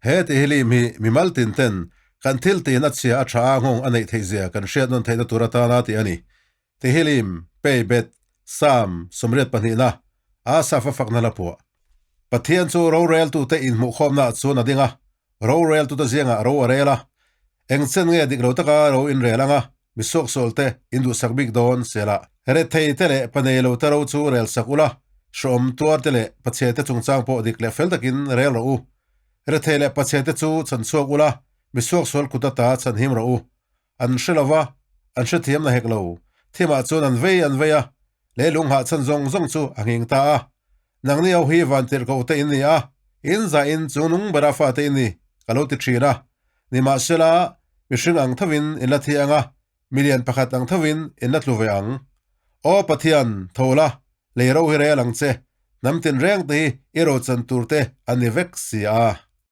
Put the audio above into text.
He Tehillim hi mimal tin ten kan thil tiin a chhia a tha a nghawng a neih theih zia kan hriat nawn theihna tur atana tih a ni. Tehillim, Pei Bet, Psalm 82na, Asaph a fakna hla phuah. Pathian chu roreltute inhmuhkhawmnaah chuan a ding a, roreltute ziangah ro a rel a. Eng chen nge dik lo taka ro inrel anga mi suaksual te in duhsak bik dawn sela. Rethei te leh panei lo te ro chu rel sak ula, hrawm tuar te leh pachhe te chungchang pawh dik leh fel takin rel rawh u. Rethei leh pachhe te chu chhan chhuak ula, mi suaksual kut ata chhan him rawh u. An hre lova, an hrethiam na hek lo. Thimah chuan an vei an vei a, leilung hahchhan zawng zawng chu a nghing ta a. Nangni ho hi vantirhkoh te in ni a, in zah in chung nung bera fate in ni, ka lo ti thin a. Nimahsela, mihring ang thovin in la thi ang a, milian pakhat ang thovin in la tlu ve ang. Aw Pathian, tho la, lei ro hi rel ang che, hnam tinreng te hi i rochan tur te an ni vek si a.